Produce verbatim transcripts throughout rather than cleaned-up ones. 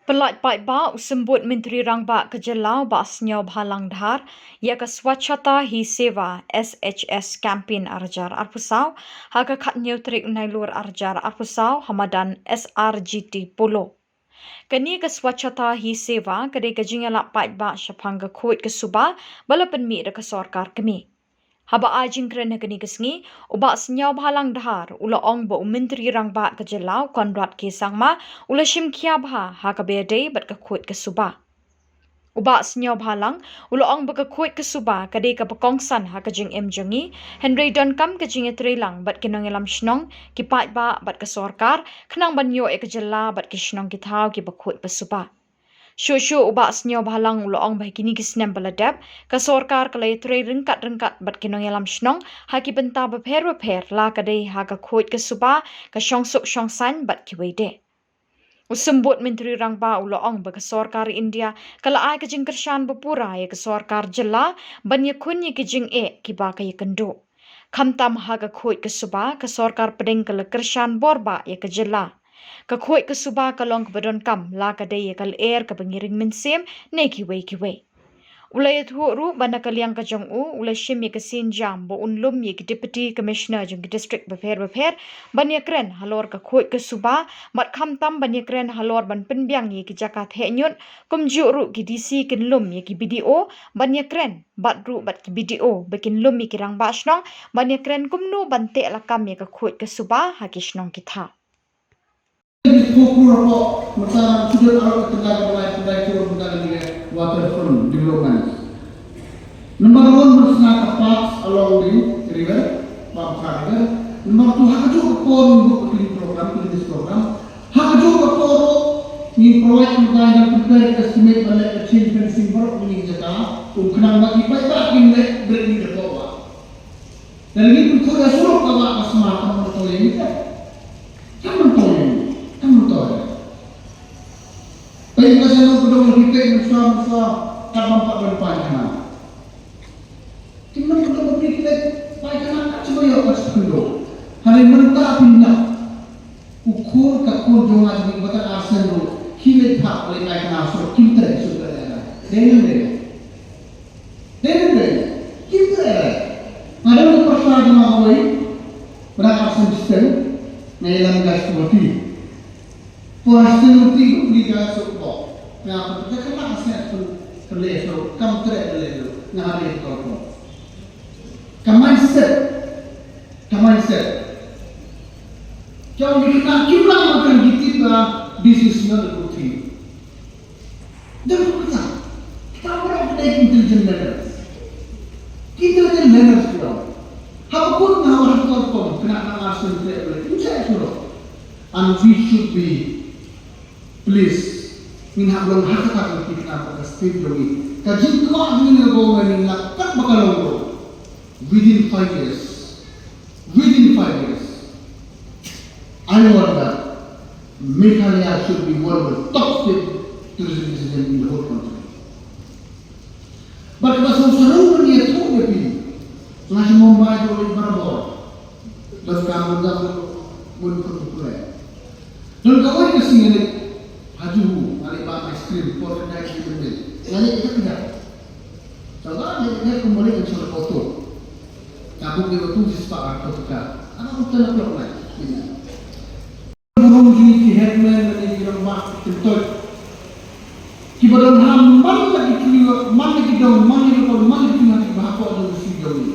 Pyllait paidbah, u Symbud Myntri Rangbah ka jylla u Bah Sniawbhalang Dhar ïa ka Swachhata Hi Seva S H S campaign arhajar arphew saw ha ka khathynñiew tarik u Nailur arhajar arphew saw ha madan S R G T Polo. Kane ka Swachhata Hi Seva ka dei ka jingïalap paidbah shaphang ka khuid ka suba ba la pynmih da ka sorkar kmie. Haba ai jingkren ha kane ka sngi, u Bah Sniawbhalang Dhar u la ong ba u Myntri Rangbah ka jylla u Conrad K Sangma u la shim khia bha ha kaba ïadei bad ka khuid ka suba. U Bah Sniawbhalang u la ong ba ka khuid ka suba ka dei kaba kongsan ha ka jingim jong ngi, hynrei donkam ka jingïatreilang bad ki nongïalam shnong, ki paidbah bad ka sorkar, khnang ban ïoh ïa ka jylla bad ki shnong ki thaw kiba khuid ba suba. Shuh shuh u Bah Sniawbhalang u la ong ba ha kine ki snem ba la dep, ka sorkar ka la ïatrei ryngkat ryngkat bad ki nongïalam shnong ha ki bynta bapher bapher, la ka dei ha ka khuid ka suba, ka shongsuk shongsaiñ bad kiwei de. U Symbud Myntri Rangbah u la ong ba ka sorkar India ka la ai ka jingkyrshan bapura ïa ka sorkar jylla ban ïakhun ïa ki jingeh kiba ka ïakynduh. Khamtam ha ka khuid ka suba, ka sorkar pdeng ka la kyrshan borbah ïa ka jylla. Ka khuid ka suba ka long kaba donkam, la ka dei ïa ka lyer kaba ngi ring mynsiem ne kiwei kiwei. U la ïathuh ruh ba na ka liang ka jong u, u la shim ïa ka sienjam ba un lum ïa ki Deputy Commissioner jong ki district bapher bapher ban ïakren halor ka khuid ka suba, bad khamtam ban ïakren halor ban pynbiang ïa ki jaka theh ñiut, kumjuh ruh ki D C kin lum ïa ki B D O ban ïakren, bad ruh bad ki B D O ba kin lum ïa ki rangbah shnong ban ïakren kumno ban teh lakam ïa ka khuid ka suba ha ki shnong ki thaw. Water front development. Number one, ban sna ka parks along the river, Bamkha River. Number two, ha kajuh ka por ngin buh ka clean program, cleanliness program. Ha kajuh ka por ruh ngin provide, ngin prepare ka estimate ban leh ka chain fencing baroh kine ki jaka, um khnang ba ki paidbah kin leh bret ni da kowa. Lada ngi pynkhuid ïa surok kaba ka sma, kam myntoi ïa ngi te. Kam myntoi ïa ngi. Kam myntoi. Peit ka shnong ka dong la phi peit mynshuwa mynshuwa, kat bam pat ban paikana. Ki nong ka dong la phi peit paikana kat shaba ïoh kat shaba kynduh. Hynrei mynta phin ïoh. U khun ka khun jong nga jong ngi ba tang ar snem ruh, khie leit phah leit paikana surok, kim treh surok. Dei ne em dei? Dei ne em dei? Kim treh. Nga don ka pyrsa jong nga kawei ba dang ar snem shiteng, nga ïalam ïa ka sngewti. Poi sngewti ruh pli ka surok. Nga pyrta ka khynnah ka sngewti pynleh surok, kam treh pynleh surok. Nga hap ïa ka kor ko. Ka mindset. Ka mindset. Ki ong ki khynnah kim lah ban kren, ki tip ba this is not a good thing. Dang kumta. Kita baroh ki dei ki intelligent learners. Ki intelligent learners ki ong. Haba kut na haba kut pom, khynnah na ar snem treh pynleh, kim treh surok. And we should be Please, ngin hap long ha kata ka thikna ba ka state jong ngi. Ka jingkwah jong ngi na ka government ngin lap kat ba ka long ruh. Within five years, within five years, I want that Meghalaya should be one of the top state tourism destination in the whole country. Bad kaba sngewsarong ban ïathuh ïa phi, nga sha Mumbai to leit barabor. Don ka Mumbai mun ko pule. Don kawei ka sngi nga leit ha Juhu, nga leit bam ice cream, por ka dai ki mynnin. Nga leit ka kjat. Tang ba nga leit ka mari kan sha auto. Ka buk ïa auto shispah arphew tyngka. Ana auto na klok lai. Burom jong ki headman lane ki rangbah ki kyntoit. Kiba don ha man la ki tnga, man la ki dong, man la ki dong, man la ki tnga kiba hapoh jong ka state jong ngi.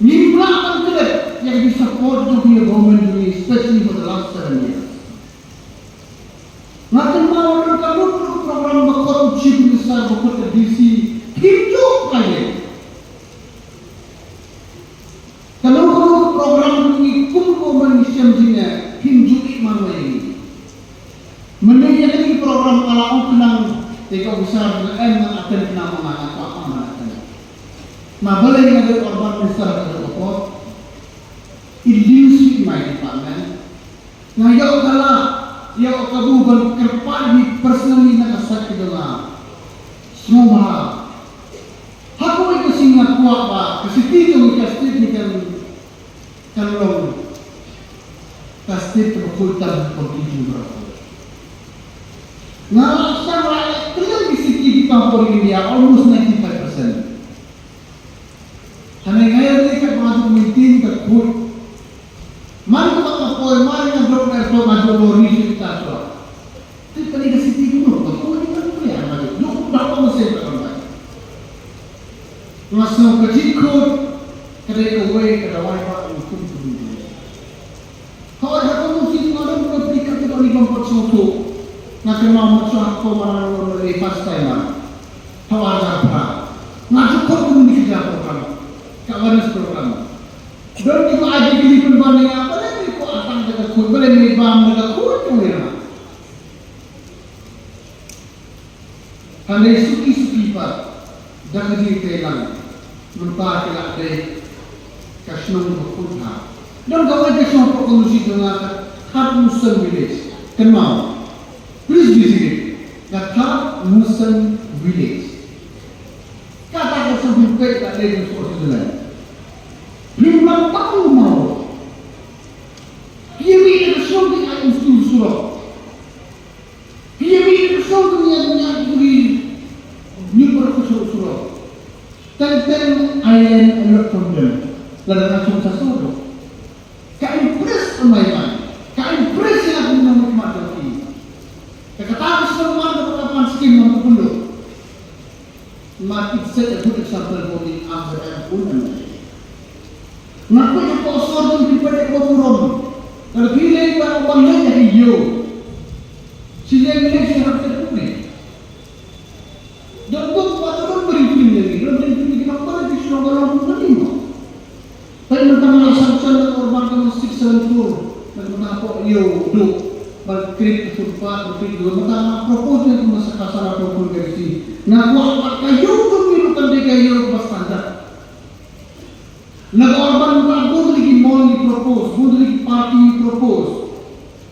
Ngim lah ban klet ïa ka support jong ka government jong ngi, especially for the last seven years. Nga kynmaw ruh ka lut ruh program ba khot u Chief Minister, ba khot ka D C, kim ju pynleh. Kano kano ka program jong ngi kum ko man ngi shem jingeh, kim ju ïeh man la ïa ngi. Mynne ïa kane ka program ka la ong khnang ïa ka officer, nga em ngan attend khnang, ma nga kwah ma ngan attend. Ma balei nga dei urban minister ha ka por. It deals with my department. Nga ïoh ka lad, ïoh ka kabu ban kyrpad ïa ngi personally na ka side ka jong nga. Sngewbha. Ha kawei ka sngi nga kwah ba ka city jong ngi, ka state ngi kan, kan long ka state kaba khuid tam ha ka country jong ngi baroh. Nga la sdang la leh kylliang ki city ki tam por India, almost ninety-five percent. Hynrei nga ïa leh ka ba duk maintain ka khuid. Man ka ba ka poi man nga dok na to nga dok lori shi ta to. Te kane ka city kumno ka khuid ka khuid ïa nga duk duk duk ko mase ka kan bai. Nga sngew ka jingkhuid ka dei kawei ka dawai ba u kum kum. Hooid, ha ka mut sien nga dang pynlong phi katto katne bym pat sngewthuh. Nga kynmaw mynta ha ka por ba nga long M L A first time, ha u ar hajar phra. Nga ju khot kumne ki program, ka awareness program. Don kiba ai jingkylli pynban ïa nga, balei me kwah tang da ka khuid, balei me bam da ka khuid, ong ïa nga. Hynrei suki suki pat da ka jingtreilang mynta ki la dei ka shnong ba khuid bha. Don kawei ka shnong ba khuid bha jong nga ka Thadmutsan village. Kynmaw. Please visit it. Ka Thadmutsan village. Kata ka shnong ba khuid bha ka dei ka shnong ba khuid bha. Phim lam pat u maw. Ki ïa mih na ka shnong ki ai u stur surok. Phi ïa mih ka shnong ka ïa ïa uri. Ñu por ka shnong surok. Teng teng island alert from them. Lada ka shnong sa surok. Ka impress amai mai. Ka impress ïa ka nong mat jong ki. Ka kata ka shnong man ka pan skim man ka punduk. Mat, it's such a good example for the Amsterdam Women. Nga kwah ïa ka sor jong ki pynïaid ba burom. Ka la phi leh ba ban leh ïa ki ïew. Shi leh leh shi hap leh kumne. Don bok ba don beri phi leh leh don beri phi leh ki nong ba leh ki shnong ba long kumne mo. Peit mynta nga sanction na Urban Commission six seven four, na mynta hapoh ïew duk ban create ka footpath, ban create ka, mynta nga propose ïa ka, mynta sa ka sa nga propose ka risi. Nga kwah ba ka ïew duk ïew duk kan dei ka ïew ba standard. Na ka Urban mynta bun tylli ki mall ngi propose, bun tylli ki parking ngi propose.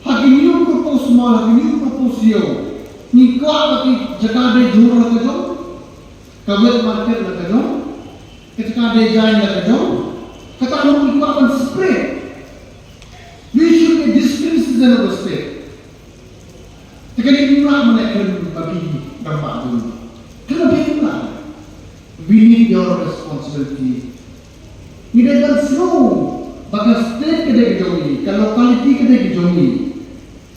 Ha ki new propose mall, ha ki new propose ïew, ngi kwah ba ki jaka dei jhur la ka jong, ka wet market la ka jong, ka jaka dei jaiñ la ka jong, kata ngi kwah ban separate. We should be disciplined citizen of the state. Te kane ngim lah ban leh khlem ba phi dang bah jong ngi. Khlem ba phi ngim lah. We need your responsibility. Ngi dei ban sngew ba ka state ka dei ka jong ngi, ka locality ka dei ka jong ngi,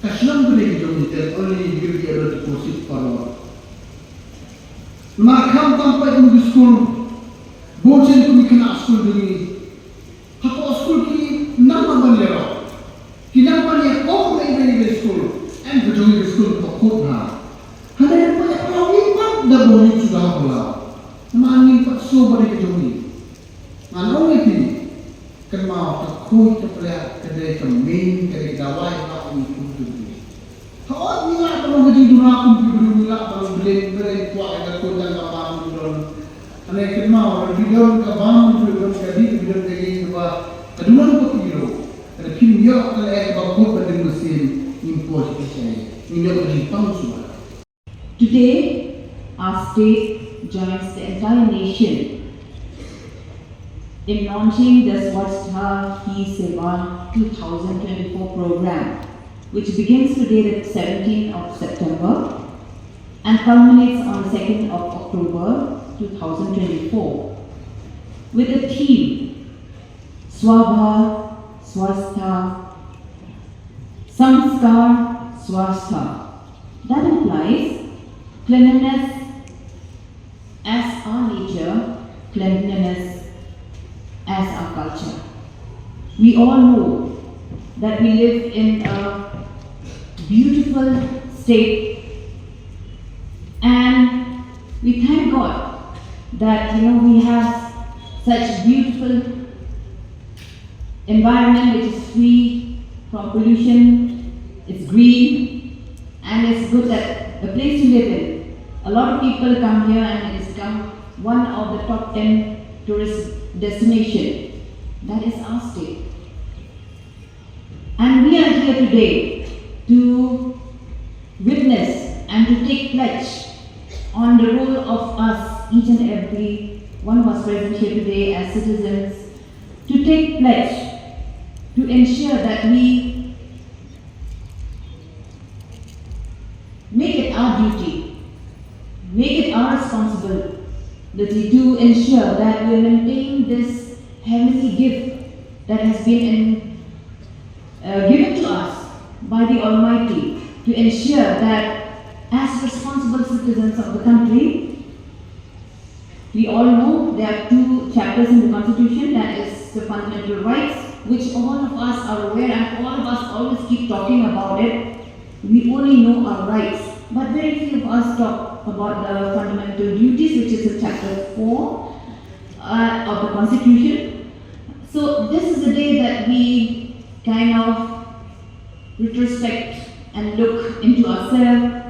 ka shnong ka dei ka jong ngi, then only we will be able to proceed forward. Namar khamtam peit kum ki skul, bun sien kum ki khynnah skul jong ngi. Hapoh skul ki nang ban ban ïaroh. Ki nang ban ïakob na iwei iwei skul. Em ka jong ngi ka skul ka khuid bha. Hynrei nang ban ïakob ngi pat da bun ïa suda ha Palau. Namar ngim pat sngewbha ïa ka jong ngi. Ngan ong ïa phi. Kynmaw ka khuid ka pliah ka dei ka main ka dei ka dawai ba ngi kum ki briew. Hooid ngi lah ban long ka jingduna kum ki briew, ngi lah ban long blame, blame, kwah ïa ka khuid tang ka bam ngi don. Hynrei kynmaw, lada phi don ka bam, phi don ka dih, phi don ka ïing kaba ka duna ka khuid ruh, lada phim ïoh ka leh kaba khuid ba dei mynsiem, ngim poi sha phi sha ïing, ngim ïoh ka jingpang shuwa. Today, our state joins the entire nation in launching the Swachhata Hi Seva two thousand twenty-four program, which begins today, the seventeenth of September, and culminates on the second of October two thousand twenty-four, with the theme Swabha Swastha Samskar Swastha. That implies cleanliness as our nature, cleanliness as our culture. We all know that we live in a beautiful state, and we thank God that, you know, we have such beautiful environment which is free from pollution, it's green, and it's good that the place you live in, a lot of people come here and it's become one of the top ten tourist destination. That is our state. And we are here today to witness and to take pledge on the role of us, each and every one of us present here today as citizens, to take pledge to ensure that we make it our duty, make it our responsibility to ensure that we maintain this heavenly gift that has been in, uh, given to us by the Almighty to ensure that as responsible citizens of the country, we all know there are two chapters in the Constitution, that is the fundamental rights, which all of us are aware and all of us always keep talking about it. We only know our rights, but very few of us talk about the fundamental duties, which is the chapter four uh, of the Constitution. So this is a day that we kind of retrospect and look into ourselves